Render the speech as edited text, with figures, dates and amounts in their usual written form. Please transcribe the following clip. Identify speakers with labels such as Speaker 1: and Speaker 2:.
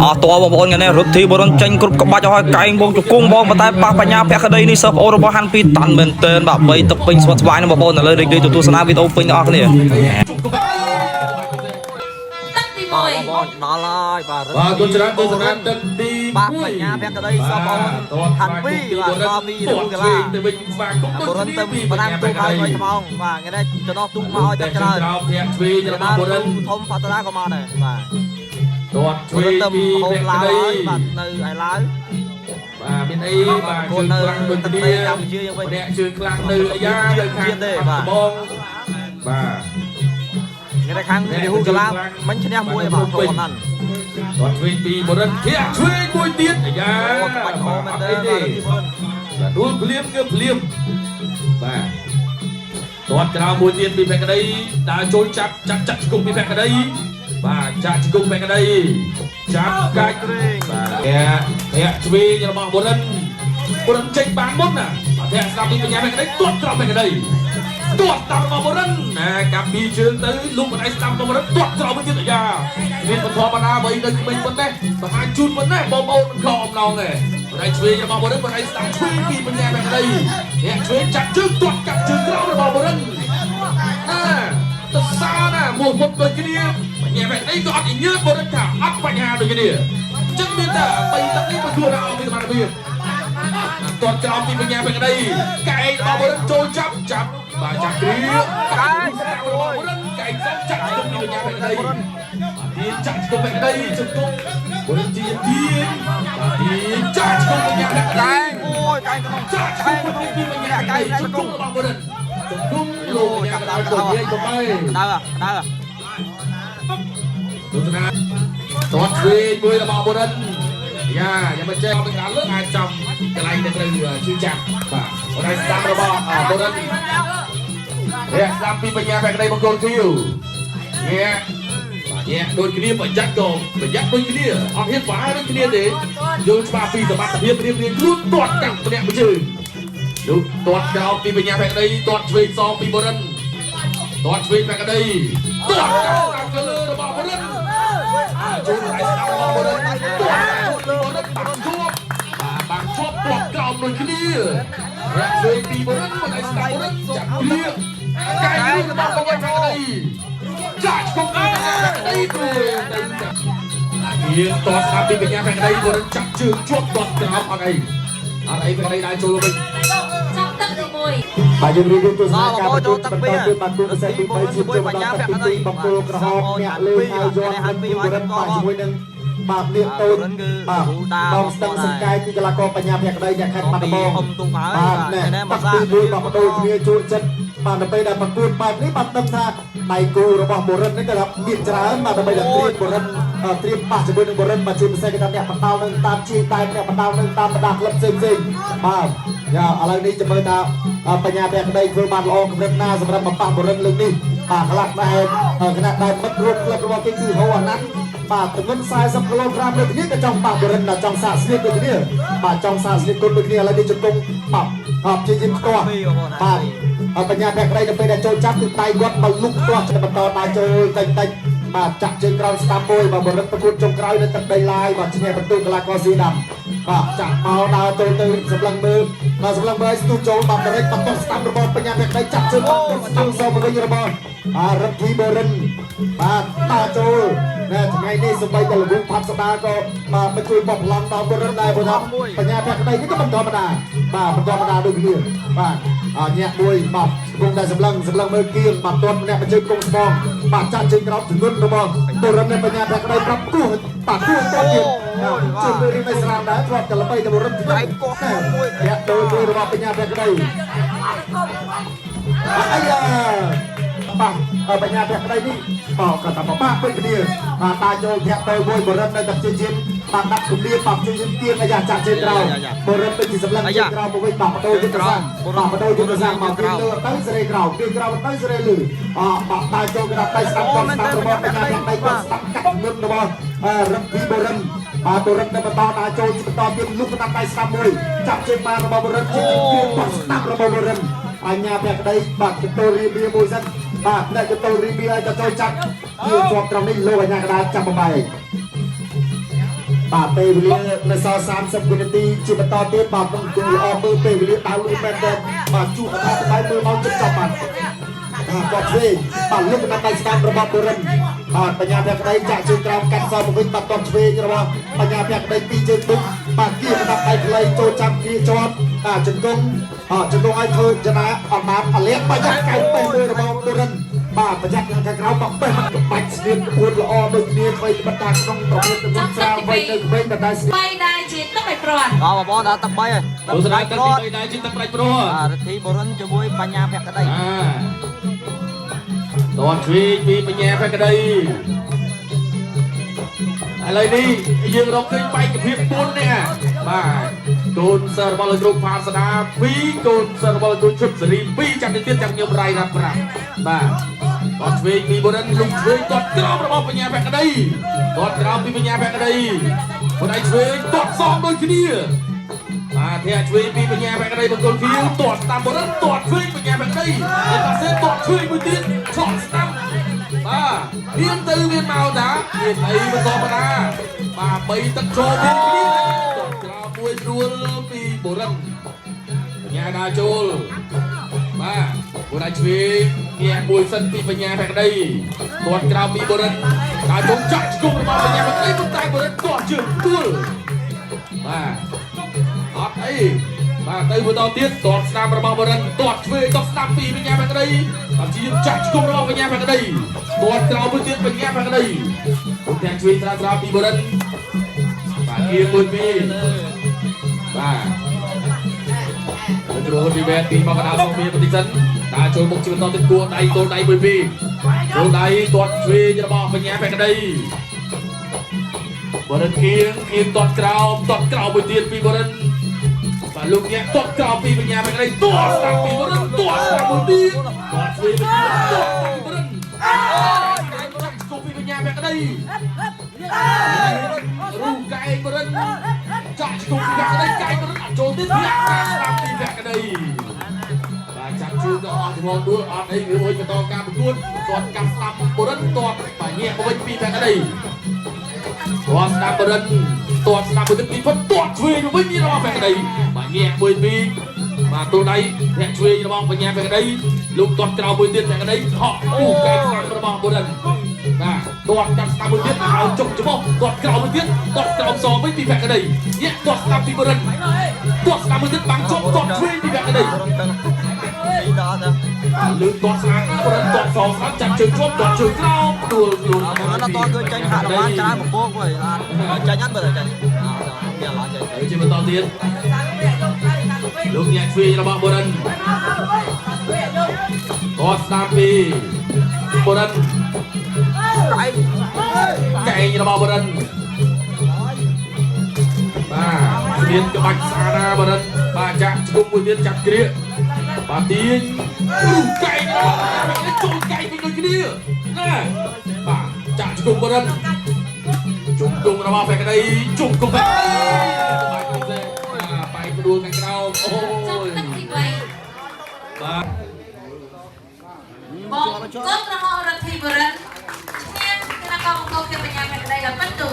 Speaker 1: អស់តបងប្អូនថ្ងៃនេះរុទ្ធីបរុនចេញគ្រប់ក្បាច់ឲ្យកែងបងជង្គង់បងប៉ុន្តែប៉ះបញ្ញាភក្តីនេះសិស្សប្អូនរបស់ហាន់ពីតាន់មែនទែនបាទបីទឹកពេញស្វិតស្វាយណាបងប្អូនឥឡូវរីករាយទទួលទស្សនាវីដេអូពេញទាំងអស់គ្នា
Speaker 2: ទឹកទី
Speaker 3: បង
Speaker 2: 1
Speaker 3: បងដល់ហើយបាទ
Speaker 4: បាទគុណច្រើនទស្សនាទឹកទី
Speaker 3: បាទបញ្ញាភក្តីសពអូនហាន់ពីរបាទដល់ពីរូកាឡា
Speaker 4: ទៅវិញស្វាគមន៍
Speaker 3: បរិនទៅបណ្ដាំទូកឲ្យមួយខ្មងបាទថ្ងៃនេះចំណោះទូកមកឲ្យទឹកច្រើន
Speaker 4: ក្រោមធាក់ទ្វីរបស់បរិន
Speaker 3: ធំផតរាក៏មកដែរបាទ
Speaker 4: ទាត់ទ្វី
Speaker 3: បរិនទៅ
Speaker 4: ពី
Speaker 3: ហូប
Speaker 4: ភក្តី
Speaker 3: ឡាវហើយបាទនៅឯឡាវ
Speaker 4: បាទមានអីបាទជើងខ្លាំងដូចគ្នា
Speaker 3: កម្ពុជាយើងវិញ
Speaker 4: ម្នាក់ជើងខ្លាំងនៅអាយ៉ានៅខាងបងបាទ
Speaker 3: ថ្ងៃនេះខាងរីហ៊ូកាឡាមិញឈ្នះមួយបាទធំណាស់
Speaker 4: ទាត់ទ្វីពីបរិនធាក់ទ្វីមួយទៀតអាយ៉ា
Speaker 3: អូក្បាច់អូមែន
Speaker 4: អត់
Speaker 3: ទេ
Speaker 4: អីទេ
Speaker 3: បាទ
Speaker 4: បាទដួលភ្លាមគឺភ្លាមបាទទាត់ក្រៅមួយទៀតពីភក្តីដើរចូលចាប់ចាប់ចាក់ជង្គង់ពីភក្តីបាទចាក់ជង្គង់ភក្តីចាប់កាច់បាទធាក់ធាក់ឆ្វេងរបស់បុរិនបុរិនចេញបានមុនណាបាទធាក់ស្ដាប់ពីបញ្ញាភក្តីទាត់ក្រោមភក្តីទាត់តាមរបស់បុរិនណាកាប់ពីជើងទៅលុកបណ្ដៃស្ដាំរបស់បុរិនទាត់ក្រោមមួយទៀតអាយ៉ាមានពធបណ្ដាអ្វីនៅក្មេងប៉ុណ្ណេះបង្ហាញជូនប៉ុណ្ណេះបងប្អូនមិនខកអំណងទេបណ្ដៃឆ្វេងរបស់បុរិនបណ្ដៃស្ដាំឆ្វេងពីបញ្ញាភក្តីធាក់ឆ្វេងចាក់ជើងទាត់កាប់ជើងក្រោមរបស់បុរិន ណាទៅសាណាមកមុតដូចគ្នាបញ្ញាបែបនេះក៏អត់ញើតបរិទ្ធថាអត់បញ្ហាដូចគ្នាអញ្ចឹងមានតែបីទឹកនេះមកជួនអត់មានសមត្ថភាពតតក្រោមពីបញ្ញាបែបនេះកែងរបស់បរិទ្ធចូលចាប់ចាប់បាទចាប់គ្រាកែងរបស់បរិទ្ធកែងសំចាក់ជុំពីបញ្ញាបែបនេះទីចាក់ជុំបែបនេះជុំបរិទ្ធជាទីទីចាក់ជុំបញ្ញាបែប
Speaker 3: កែ
Speaker 4: នេះ
Speaker 3: ងអូយកែងក្នុង
Speaker 4: ចាក់ជុំពីបញ្ញាបែបនេះជុំរបស់បរិទ្ធជុំលោកបញ្ញាដល់ទៅនិយាយកុំអី
Speaker 3: ដើរដើរ
Speaker 4: ទស្សនាទាត់ទ្វេមួយរបស់បុរិនយ៉ាយ៉ាងមិនចេះទៅដល់លើអាចចំកន្លែងដែលត្រូវជឿចាប់បាទបុរិនស្ដាំរបស់បុរិនរះស្ដាំពីបញ្ញាភក្តីបង្គោលខៀវញាក់បាទញាក់ដូចគ្នាប្រយ័ត្នក៏ប្រយ័ត្នដូចគ្នាអត់ហ៊ានប្រហែលដូចគ្នាទេយល់ច្បាស់ពីសមត្ថភាពរៀបរៀងខ្លួនទាត់កាំម្នាក់មួយជើងនោះទាត់ក្រោមពីបញ្ញាភក្តីទាត់ឆ្វេងសងពីបុរិនទាត់ឆ្វេងភក្តីទាត់កាំស្ដាំទៅលើរបស់បុរិន ចូលដៃស្ដាំរបស់បុរិនទាត់បុរិនបាំងជាប់បាទបាំងជាប់ទាត់ក្រោមដូចគ្នារកជួយពីបុរិនមកដៃស្ដាំបុរិនចាប់គ្លៀកែងរបស់បញ្ញាភក្តីចាក់ឈប់ពីបញ្ញាភក្តីទៅទៅចាប់ៀនទាត់ស្ដាំពីបញ្ញាភក្តីបុរិនចាប់ជើងជាប់ទាត់ក្រោមអត់អីអត់អីភក្តីដែរចូលវិញ
Speaker 2: ចាប់ទឹកទី1
Speaker 5: បាទយើងរៀបរៀងទស្សនាការប្រកួតបន្តទៀតបាទគូពិសេសទី3ជាចូលមកដល់ទឹកទី2បង្គោលក្រហមអ្នកលេងឲ្យយន់និងគូរិនបាទជាមួយនឹងបាទនាគតូចបាទដងស្ទឹងសង្កែគឺកីឡាករបញ្ញាភក្តីអ្នកខេត្តបាត់ដំបង
Speaker 3: អុំទូកហើយ
Speaker 5: បាទ
Speaker 3: បាទ
Speaker 5: ណែទឹកទី1បាទបដូរគ្នាជួចិត្តបាទនៅពេលដែលប្រកួតបែបនេះបាទដឹងថាដៃគូរបស់បូរិននេះក៏ថាមានច្រើនបាទដើម្បីតែត្រៀមបូរិនត្រៀមប៉ះជាមួយនឹងបូរិនបាទជាពិសេសគេថាអ្នកបតោនឹងតាមជីតែអ្នកបតោនឹងតាមបណ្ដាក្លឹបផ្សេងផ្សេងបាទយ៉ាឥឡូវនេះចាំមើលថាបញ្ញាភក្តីធ្វើបានល្អកម្រិតណាសម្រាប់បប៉ះបូរិនលើកនេះបាទខ្លះដែរគណៈដែលមិត្តរួមក្លឹបរបស់គេគឺហូអាណាន់បាទទម្ងន់40គីឡូក្រាមដូចគ្នាក៏ចង់ប៉ះបរិនដល់ចង់សាកស្លៀកដូចគ្នាបាទចង់សាកស្លៀកគុណដូចគ្នាឥឡូវនេះជង្គង់បាទអបជាយមផ្ទាស់បាទបញ្ញាភក្តីនៅពេលដែលចូលចាប់គឺដៃគាត់មកលុកផ្ទាស់បន្តដើរចូលតិចតិចបាទចាក់ជើងក្រោមស្ដាំមួយបាទបរិនប្រកួតចុងក្រោយនៅទឹកដីឡាយបាទឈ្នះបន្ទូកីឡាករស៊ីដាំបាទចាក់មកដើរចូលទៅសម្លឹងមើលបាទសម្លឹងមើលស្ទូចូលបាទបរិនបន្តស្ដាំរបស់បញ្ញាភក្តីចាក់ជើងបាទស្ទូសមកវិញរបស់បាទរិទ្ធីបរិនបាទដើរចូលណែថ្ងៃនេះសម្បីតែលវងផាត់សដាក៏បាទមកជួយបោះប្លង់ដល់បរិនដែរព្រោះថាបញ្ញាភក្តីនេះក៏មិនធម្មតាបាទមិនធម្មតាដូចគ្នាបាទអញាក់មួយបាទកំពុងតែសម្លឹងសម្លឹងមើលគៀងបាទទាត់ម្នាក់បញ្ជើងគង់ស្មងបាទចាក់ជើងក្រោមទងន់របស់បរិននៃបញ្ញាភក្តីប្រាប់គោះបាទគោះតទៀតជួយពេលនេះមិនស្រាមដែរធ្លាប់តែល្បីតែបរិនធ្លាប់ញាក់ចូលមួយរបស់បញ្ញាភក្តីអាយ៉ាបាទបញ្ញាភក្តីនេះបាទក៏តែបាក់ពេញគ្នាបាទតាចូលធាក់ទៅមួយបរិននៅតែព្យាយាមបាទដាក់គម្លាតបាទព្យាយាមទៀងអាយ៉ាចាក់ជើងក្រោមបរិនដូចជាសម្លឹងជើងក្រោមមកវិញបាទបដូរយុទ្ធសាស្ត្របាទបដូរយុទ្ធសាស្ត្រមកពីលើទៅសេរីក្រោមពីក្រោមទៅសេរីលើអបាទតាចូលគេដាក់ដៃស្ដាប់តស្ដាប់របស់បញ្ញាភក្តីគាត់ស្ដាប់កាត់ងឹមរបស់រឹកពីបរិនបាទបរិននៅបន្តដើរចូលបន្តទៀតលុកស្ដាប់ដៃស្ដាប់មួយចាប់ជើងបានរបស់បរិនជាជាស្ដាប់របស់បរិនបញ្ញាភក្តីបាទកតូរីបៀមួយសិនបាទអ្នកកតូរីបៀឲ្យក៏ចូលចាប់វាជាប់ត្រង់នេះលោកអញ្ញាកដាចាប់បំបែក បាទពេលវេលានៅសល់30វិនាទីជាបន្តទៀតបាទនឹងគូល្អមើលពេលវេលាដើរលឿនមែនទែនបាទជួបអធិប្បាយមើលមកចិត្តចប់បាទបាទគាត់ឆ្វេងបាទលើកកម្ដៅស្ដាំរបស់បុរិនបាទបញ្ញាភក្តីចាក់ជើងក្រោមកាត់សមកវិញបាទគាត់ឆ្វេងរបស់បញ្ញាភក្តីពីរជើងទុកបាទគៀកណ្ដាប់ដៃខ្លីចូលចាំគៀជាប់បាទជង្គង់អជង្គង់ឲ្យធ្វើចនាអត់បានអលៀកបញ្ញាកែបេះមួយរបស់បុរិនបាទបញ្ញាខាងក្រោមបបេះបាច់ស្នៀតក្បួនល្អដូចគ្នាអ្វីត្បិតតាក្នុងប្រភេទទម្ងន់ស្រាលវ័យនៅក្មេងតែស្នៀត
Speaker 2: 3ដែរជាទឹកឲ្យព្រាត់
Speaker 3: បាទបងប្អូនដល់ទឹក3ហើយ
Speaker 4: ទស្សនាទឹកទី3ដែរជាទឹកផ្ដាច់ព្រាត់
Speaker 3: បាទរិទ្ធីបុរិនជាមួយបញ្ញាភក្តី
Speaker 4: តនឆ្វេងពីបញ្ញាភក្តីឥឡូវនេះយើងរកឃើញបែកភាព4នាក់បាទកូនសិស្សរបស់លោកគ្រូផាសនា2កូនសិស្សរបស់លោកគ្រូឈុតសេរី2ចាំទៀតចាំខ្ញុំរៃរ៉ាប់ប្រាំបាទតនឆ្វេងពីបុរិនលោកឆ្វេងតតក្រោមរបស់បញ្ញាភក្តីតតក្រោមពីបញ្ញាភក្តីបុដៃឆ្វេងតតសងដូចគ្នាបាទធាក់ឆ្វេងពីបញ្ញាភក្តីបង្គោលខៀវតតតាមបុរិនតតឆ្វេងបញ្ញាភក្តីតែតាសេតតឆ្វេងមួយទៀតឆក់ស្ដាំបាទមានទៅមានមកតាមានអីបន្តមកតាបាទ3ទឹកចូលមានគ្នាតតក្រោមមួយស្រួលពីបុរិនបញ្ញាដើរចូលបាទបុរិនឆ្វេងញាក់មួយសិនពីបញ្ញាភក្តីតតក្រោមពីបុរិនដើរចូលចាក់ឆ្កុំរបស់បញ្ញាភក្តីប៉ុន្តែបុរិនតតជើងទួលបាទអត់អីបាទទៅបន្តទៀតតតស្ដាំរបស់បរិនតតឆ្វេងតតស្ដាំពីបញ្ញាភក្តីបាទជាចាក់ឆ្កុំរបស់បញ្ញាភក្តីតតក្រោមមួយទៀតបញ្ញាភក្តីទាំងឆ្វេងស្រាលស្រាលពីបរិនបាទគៀមួយពីរបាទទៅគ្រូពីវែពីមកកណ្ដាលមកពីបន្តិចសិនដើរចូលមុខជាបន្តទៀតគួរដៃទល់ដៃមួយពីរចូលដៃតតឆ្វេងរបស់បញ្ញាភក្តីបរិនគៀងគៀងតតក្រោមតតក្រោមមួយទៀតពីបរិនបាទលោកញាក់តតក្រោមពីបញ្ញាភក្តីតតស្ដាំពីបរិនតតស្ដាំមួយទៀតតតឆ្វេងពីតតពីបរិនស្គប់ពីបញ្ញាភក្តីរូកែងបរិនចាក់ស្គប់ពីភក្តីកែងបរិនអត់ចូលទៀតញាក់ស្ដាំពីភក្តីបាទចាប់ជឿក៏អស់ជំនដួលអត់អីគឺអុយបន្តការប្រកួតតតកាប់ស្ដាំបរិនតតបាទញាក់មកវិញពីភក្តីតតស្ដាំបរិនតតស្ដាំមួយទឹកពីផុតតតឆ្វេងវិញរបស់ភក្តីបាទញាក់មួយពីរបាទទូដៃញាក់ឆ្វេងរបស់បញ្ញាភក្តីលោកតតក្រោមមួយទៀតភក្តីហក់អូកែស្ដាំរបស់បរិនបាទតតកាប់ស្ដាំមួយទៀតហើយចុកច្បោះតតក្រោមមួយទៀតតតក្រោមសងវិញពីភក្តីញាក់តតស្ដាំពីបរិនតតស្ដាំមួយទៀតបាំងជាប់តតឆ្វេងពីភក្តី
Speaker 3: ដល់ទៅ
Speaker 4: លើកតតស្ដាំបរិនតតសងស្ដាំចាប់ជើងជាប់តតជើងក្រោមដួលខ្លួន
Speaker 3: បុរិនអត់តគឺចាញ់ហាក់បានច្រើនបបោកវិញអត់ចាញ់អត់មើលចាញ់មានឡងចាញ់
Speaker 4: ហើយជាបន្តទៀតលោកញាក់ឆ្វេងរបស់បុរិនតតស្ដាំពីបុរិនកែងរបស់បុរិនបាទមានក្បាច់ស្អាតណាបុរិនបាទចាក់ឆ្កុំមួយទៀតចាប់គ្រាបាទទាញរូកែងរបស់ចូលកែងវិញដូចគ្នាណាបាទចាក់ឆ្កុំបុរិនជុំគង់របស់ភក្តីជុំគង់ភក្តីបាទបែកដួលខាងក្រោមអូ
Speaker 2: ចប់
Speaker 4: យ
Speaker 2: ទឹកទី3
Speaker 4: បាទ
Speaker 2: បងកូនក្រហមរិទ្ធីបុរិនឈ្នះគណៈកម្មការបញ្ញាភក្តីដល់ពិន្ទុ